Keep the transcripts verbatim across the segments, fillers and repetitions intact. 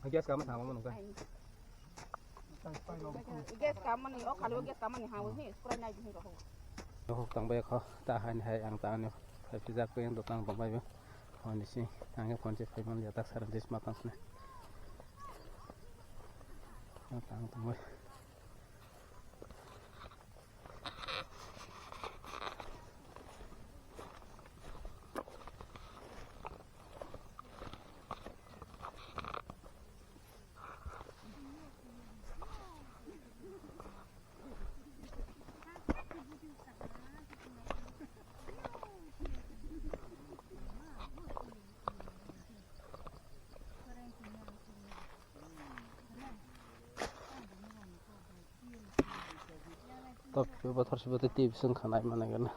Gas kama sama mano ka? Gas kama ni, o khali o gas kama ni ha, o he, spray nai di hing ko. Hok tang bai kho, ta hai ni hai ang ta ani. Hai pijak ko yang dotang tong bai ba. Hon ni si, ang phone che phai man ya tak saran dis ma tang sne. Tang tang bai. Tok bothor se bothor twi bising khanai mane gana.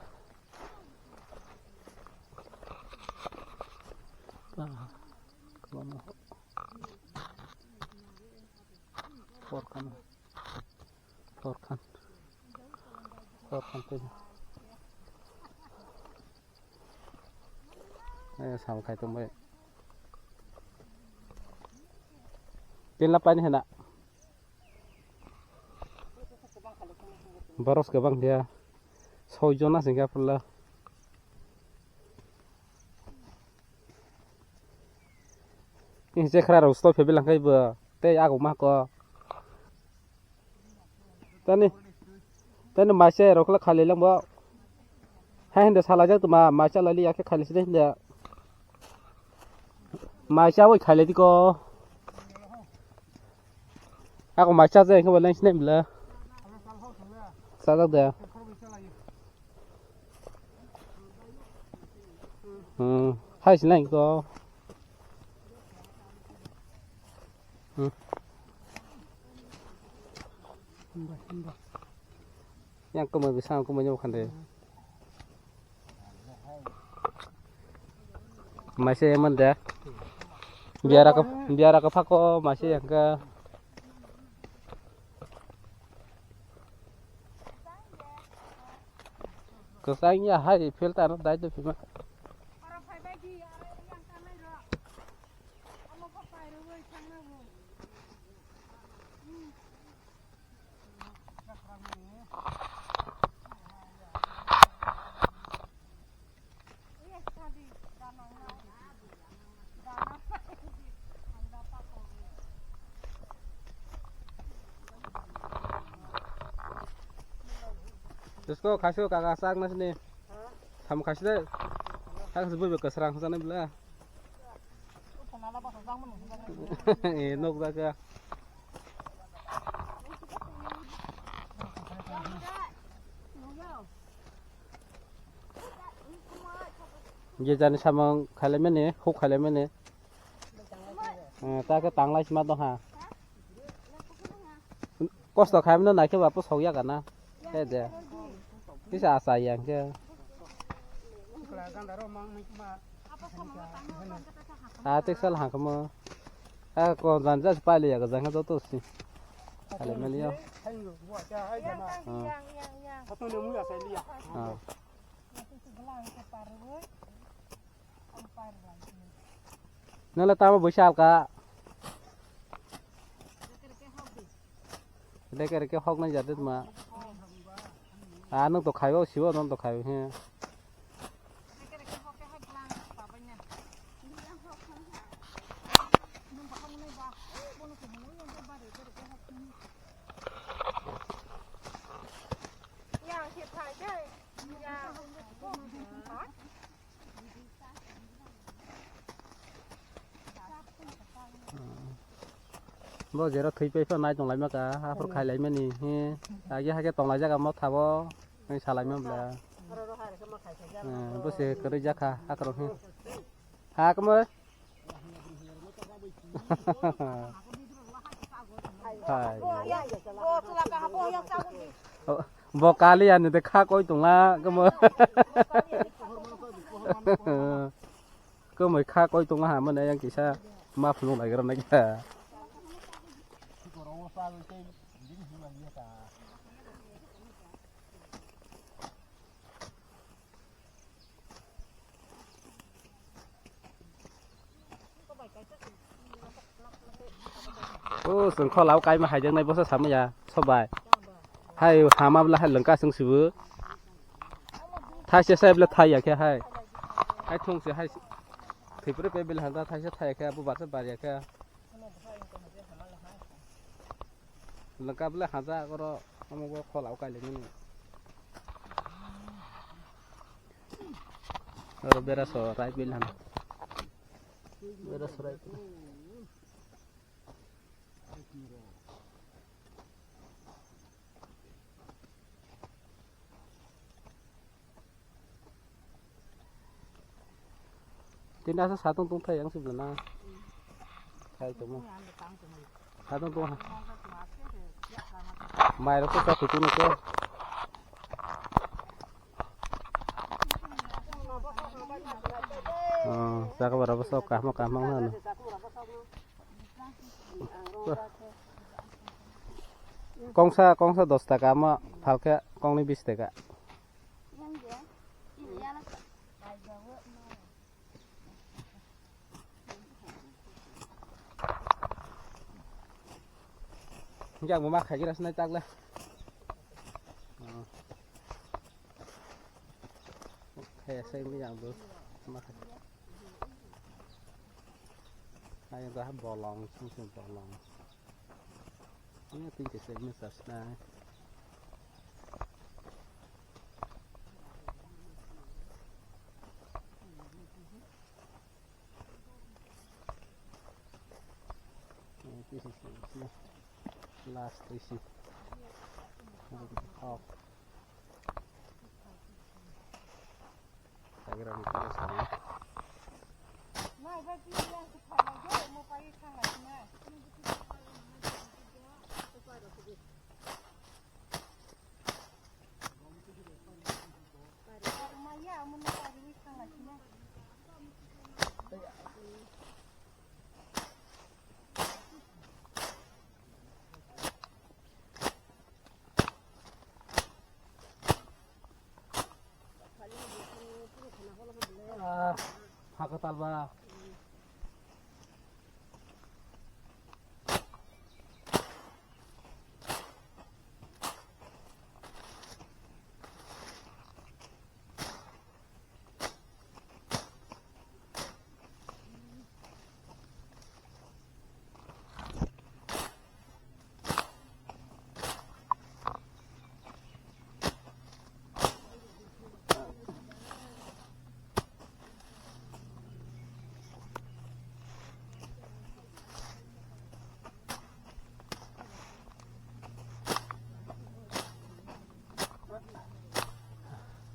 Porkhan. Porkhan. Porkhan twi. Eh, sam khai tong bai. Tin la pani hena. Boros kwbang dia. Soi jona singkha pula. Ni je khra rok stop phebi langkhai bo. Tei ago ma ko. Tani, tani maisa rok la khali lang bo. Hai hinde salajak tuma, maisa lali ya khe khali sini hinde. Maisa oi khali diko. Ako maisa je khe bo leng sini bla. Sajak de. Hmm, hai sini ko. Hmm. Yang kumui bisa kumui nyoba khande. Maise emon de. Biara ko, biara ko phako maise yang ke. Kwchang ya hai filter no dai do phima. Tesko khaisio kaka sak nasni. Tham khaisle. Thang se bui bui kwsrang sana bila. Eh, nok jaga. Je jani samung khaile mene, huk khaile mene. Eh, ta khe tanglai sima dong ha. Kosto khaimano naikhe ba posok ya kana. He de. Kisa asa yang khe. Ah, teksal hangkamo. Ah, ko jan jas pali ya, jan joto si. Ale meli yo. Ah. Ah. Nala tamo boisa alka. Reke reke hok nai jate ma. Ah, nwng to khaibo sibo nwng to khaibo he. Bo jero thwi pai pha nai tong lai maka, haphur khai lai mani, he. Agi hake tong lai jaga mo thabo, nai salai ma bla. Eh, bo se kwrwi jakha, hakrok he. Ha, kamo? Hai. Oh, bo kali ani de kha koi tongla, kamo. Kamo kha koi tongla ha mane yang kisa ma phunuk lai gra na kisa. O, chwng kholao kaima haijaknai bosa samaya, sobai. Hai, hama bwla hai lwngka chwng sibu. Thaisa sai bwla thai ya khe hai. Hai thung se hai. Thwipre pe bwla handa thaisa thai ya khe, abo basa bar ya khe. Lwngka bwla haja oro, omo bo kholao kai lengmani. Oro bera so rai bwla handa. Bera so rai. Tini asa satung tungthai yang sibla na. Khai tongmo. Satung tungha. Mairok khe chakhutung khe. Oh, chakabara bwsok kahma kahma wngna. Kongsa, kongsa dos taka, omo phalkhe kongni bis taka. Hingke ang bo ma khaikhe rw sinai takle. Khe se wngya ang bo ma khai. Ayang dah bolong, sing sing bolong. Ini tinggi sih, ini sasna. Ini sih, sih, sih. Last sih. Oh. Sagrani kisa sana. Ah, haka talba.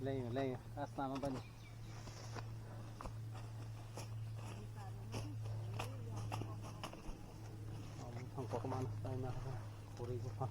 Lei, lei, asta ma bani. Ang kokma na, tai na, kuri ko.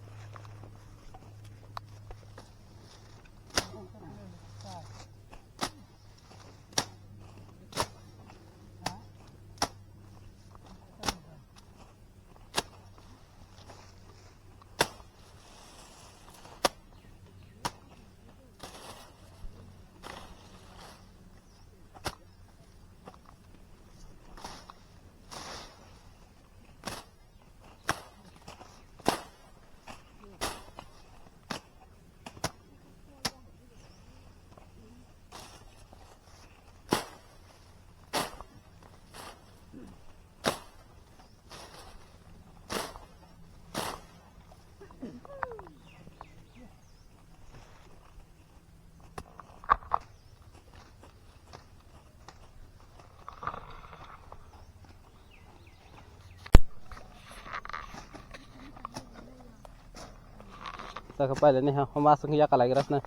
Taka paile ni ha, homa sung ya kalai gras na.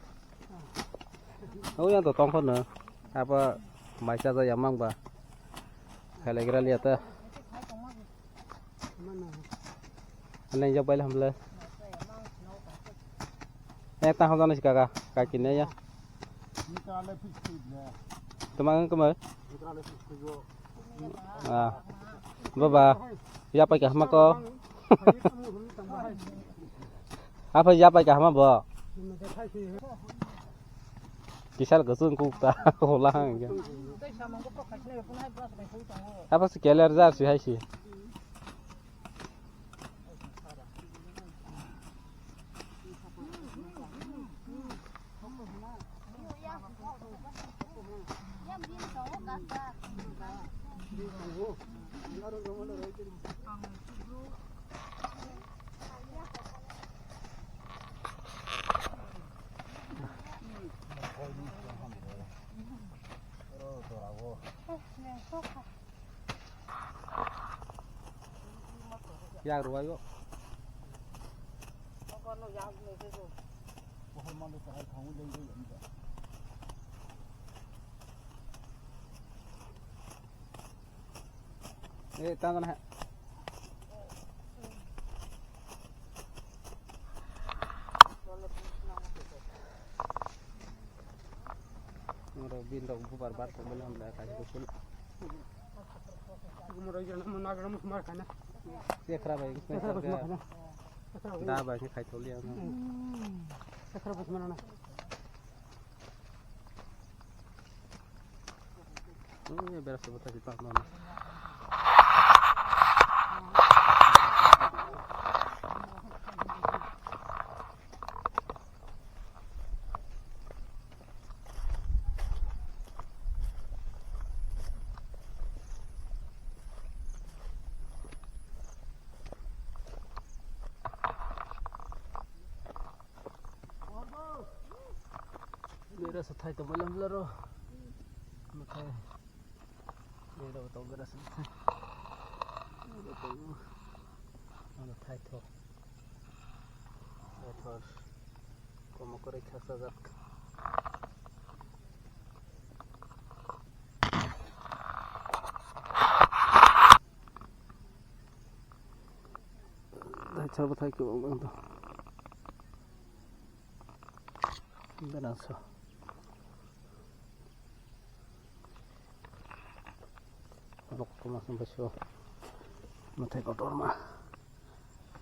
O yang to tong kono. Apa mai cha ya mang ba. Kalai gra liya ta. Ane jok baile hamle. Eh, ta hojano si kaka, kaki ne ya. Tuma ang kama. Ah. Baba, ya pai ka hama ko. Apa ya pai ka hama bo? Kisal gosung kuk ta hola hang ya. Apa si keler jar si hai si. Yak rwbaio. Eh, tangan ha. Oro bin rok bubar bar tongmani hamle kaisa kuchul. Chekra bai, da bai khe khai toli ang. Uy, beres sebut tadi tak mana. Bera sathai tongmani lamlaro. Mathai. Bera bo tong bera sathai. Bera tong. Ano thai tho. Thai thor. Komo kore khasa jat. Dai chabo thai ke bang to. Bera so. Bok toma sumbai so. Mathai kotor ma.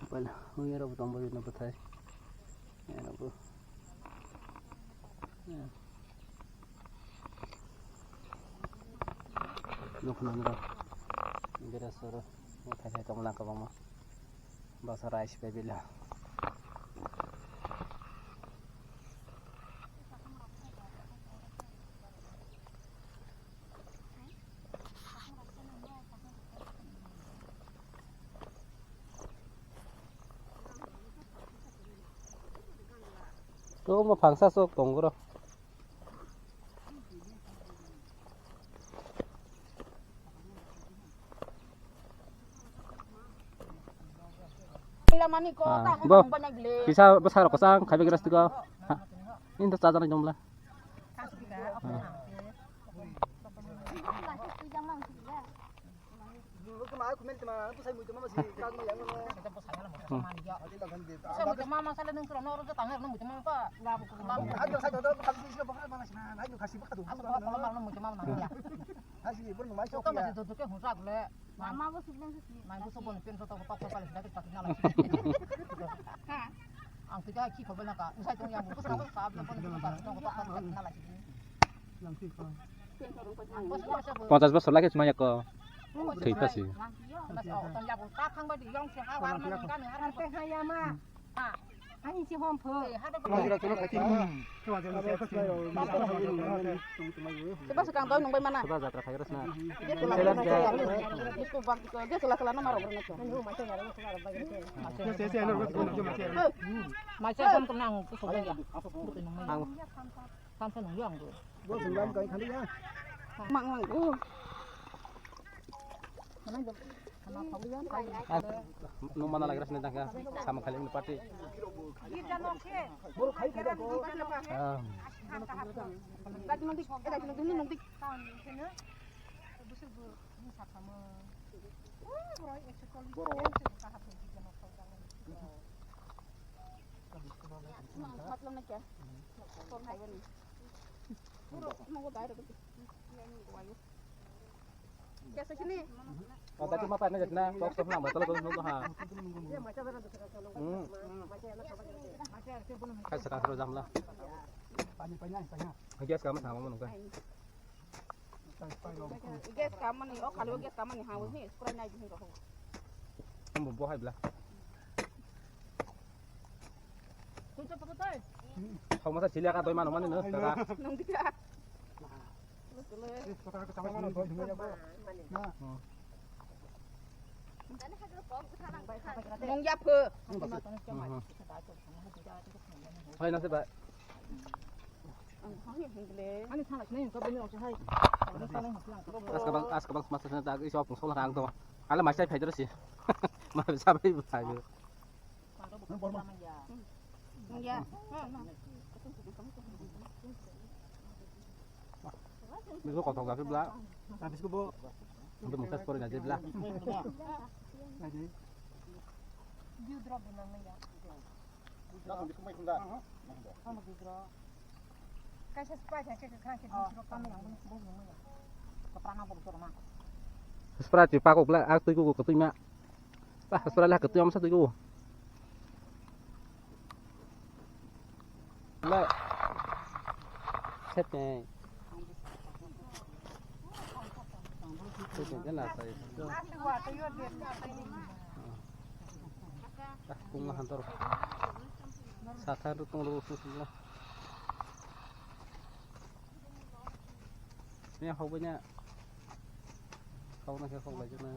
Bana, ui ero botong boi no bwthai. Ero bo. Nukna nira. Bera soro. Bwthai thai tong lang kabangma. Basa rice bai bila. Toma phangsa sok tong oro. Ah, bo. Kisa bwsa rok kwchang khaibai gra stigo. Ha. Ini to chajaknai dong bla. Mama bo sibling sibling. Mai bo sobon pen so tok tok pala sida tok na lai. Ha. Ang tiga ki ko bela ka, usai tong yang ko sa ko sa ko ko ko na lai. Ponchas bosor lagi cuma ya ko. Thwi pasi. Tong ya ko ta khang ba di yong se ha wa ma nang ka ni ha. Te ha ya ma. Ha. Ani si hom pho. Seba sekang doi nungbai mana. Seba jatra khai rosna. Dia kela kela. Dia kela kela nama rok rena. Macha hom kenang tu sobai ya. Ang. Samsa nung yang tu. Mang mang tu. Nung mana lagi rasanya tangga sama kali ini party. Ah. Ada cuma pakai aja nah, sok sok nang betul betul nunggu ha. Hmm. Kaisa kasro jamla. Gas kama sama menunggu. Gas kamani, o khali o gas kamani ha, o ni spray nai bini roho. Ambo bo hai bla. Thok masa sili aka doi mano mani no, kaka. Nung dika. Nung ya pho. Hai nasi ba. Aska bang, aska bang semasa sana tak iso pung solar ang to. Ala masai phai terus ya. Ma sabai bo thai. Ya. Bisko kothok jasi bla. Bisko bo. Bo mungsa spori na je bla. View drop di mangmaya. Kaisa sprite hai khe kwkhwrang khe. Sprite pakok le ak twi kugo kwtwi ma. Sprite le kwtwi amsa twi kugo. Le. Sep ne. Sep ne na sai. Kung ma hantor. Satha ru tong ru su su la. Ne hok bai na. Hok na khe hok lai jana.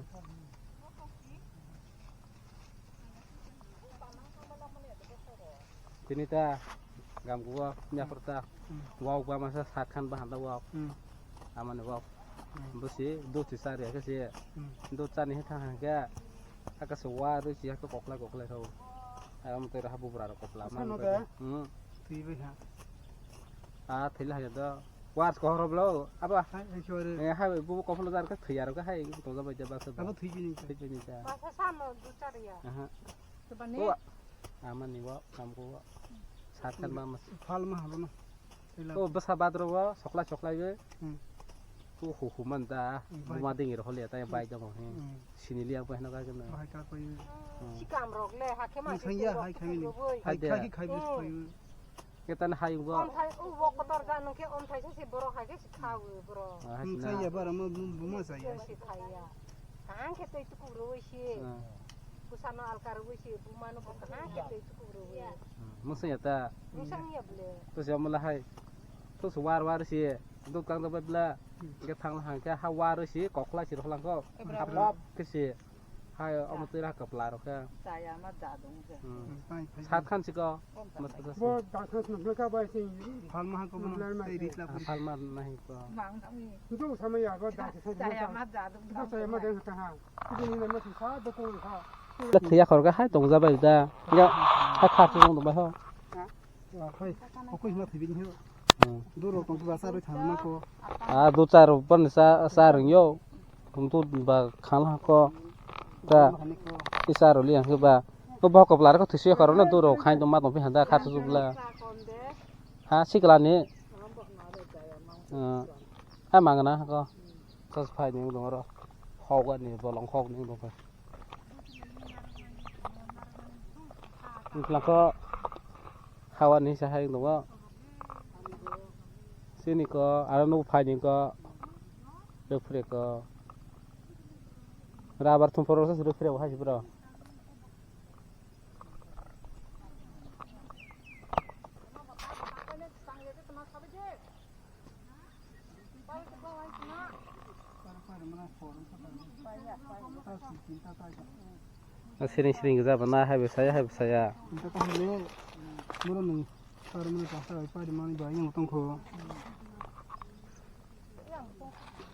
Tini ta gam guwa nya phar ta. Wok ba masa sat khan ba handa wok. Amani wok. Busi do ti sari ha khe se. Do chani he thang ha khe. Aka se wa ru si ha khe koklai koklai thau. Am te ra ha bubra ro kopla ma. Sano da? Hmm. Twi bai ha. A thila ha da. Wa ko horo blo. Aba. Hai hai chore. Eh ha bu kopla dar ka thwi aro ka hai to da bai da ba sa. Abo thwi bini. Thwi bini ta. Masa sano du chari ya. Aha. Coba ni. Amani wa kam ko wa. Sat khan ba mas. Phal ma halo na. O bwsa badro o soklai soklai wi. Hmm. Tu hu hu man da. Hmm, bai. Buma dingi rok holi ta bai da mo. Hmm. Sini liya bai hna ga gana. Bai ka koi. Hmm. Sikam rok le ha khe ma. Hai ya hai khai ni. Hai khai khai khai bis khai. Ketan hai go. Om thai u wo kotor ga nung khe om thai se borok hai khe si kha u borok. Hmm, khai ya bara mo buma sai ya. Si khai ya. Kahang khe tei tuku roi si. Hmm. Bwsano alka rwui se bumano bo kaham khe twi tukukrwui. Mwswngya ta. Mwswngya ble. To se omola hai. To se war war se dot kang da bai bla. Hwnkhe thang hang khe ha war se kokla se roklang ko. Ebra Ha bra. Pop khe se. Hai omo twi ra kapla rok khe. Chaya ma jadung khe. Hmm. Sat khan se ko. Bo dakhan se nokla ka bai se. Phalma ha ko bono. Tei ri tla. Phalma nahi ko. Mang thang ni. Tu sama ya ko da se. Chaya ma jadung. Tu sama de ta ha. Thwiya khorokhe hai tongjabai da. Ya, hai kha tong bai ho. Hai, okoi hima thwibini ho. Hmm. Duro tong ba sarwi thangma ko. Ah, do char ban sa sa rwng yo. Tong to ba khang ha ko. Da. Isa ro li ang ba. Ko ba ko plar ko thwisi khoro na duro khai tong ma tong pi handa kha tu bla. Ha sikla ni. Ah, ha mangna ko. Kos phai ni dong ro. Hok ani bolong hok ni dong. Wngkha khe hawa ni sa hai tongo. Chini ko aro nuk phai ni ko rwphre ko. Rabar thum phoro sa rwphre bo hai bro. Siring siring gajaba na hai bwsaya hai bwsaya. Borok ni parmani kasa bai pari mani bai yang tongkho.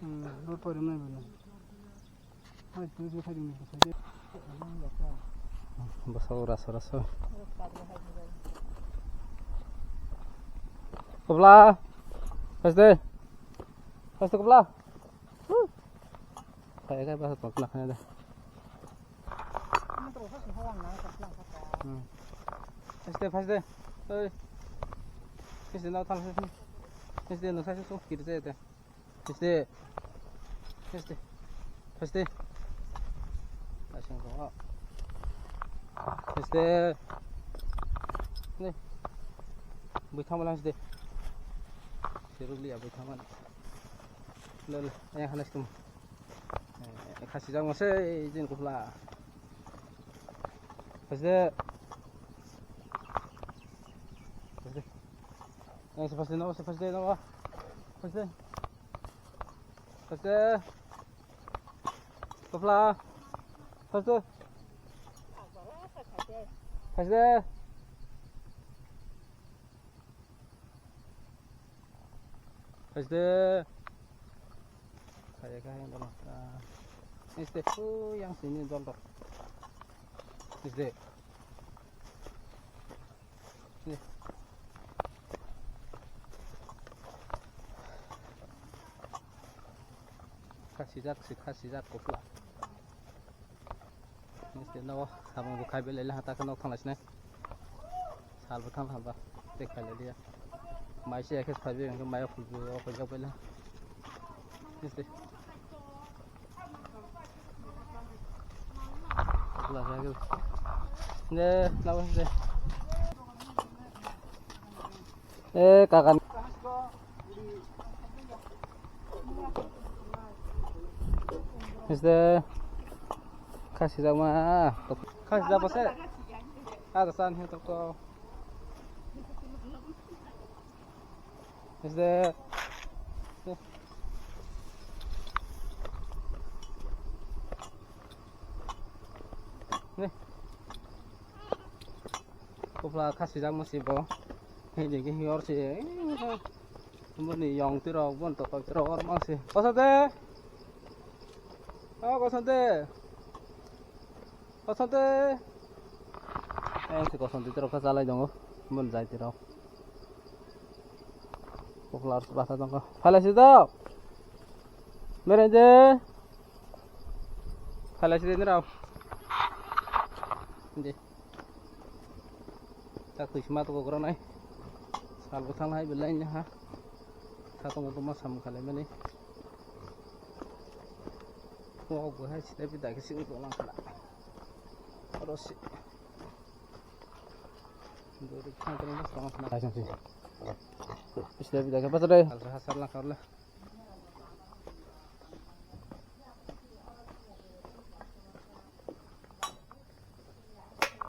Hmm, bo pari mani bai. Bwsao raso raso. Kobla. Haste. Haste kobla. Kaya kaya basa tong kena kena deh. Haste haste. Oi. Haste nau thang haste. Haste nau haste sung kiri saya deh. Phaiste. Phaiste. Phaiste. Asing ko. Phaiste. Ni. Bui thama lang phaiste. Seruk liya bui thama. Lel, eh, hanas tum. Eh, khasi jang mase, jin kufla. Phaiste. Phaiste. Eh, phaiste no, phaiste no. Phaiste. Phaiste. Kufla. Phaiste. Phaiste. Phaiste. Kaya kaya yang dong. Phaiste. Oh, yang sini dong dong. Is there? Khasijak si, khasijak kufla. Niste no samung bo khai belai le hata kheno thanglai sini. Sal bo thang thang ba. Te khai le dia. Mai se ekhe phai be, mai phul bo o khai jak belai. Niste. Ne, lawan se. Eh, kakan. Is the khasi jama. Khasi jama se. Ada san he to. Is the. Ne. Kufla khasi jak masi bo. Hei de ke hiyor se. Boni yong tirok, bon tokol tirok, or mang se. Kosa de. O kosa de. Kosa de. Ang se kosa de tirok kha chalai dongo. Bon jai tirok. Kufla basa dongo. Phalai se do. Mere je. Phalai se de nirok. De. Tak twi sima to gora nai. Sal bo thang hai belai ni ha. Sa to mo to ma sam khalai mani. Ko bo hai sita bi dagi sing ko lang khala. Aro si. Dori khan to ma sam khala. Hai sam si. Sita bi dagi pa to dai. Al ha sar lang khala.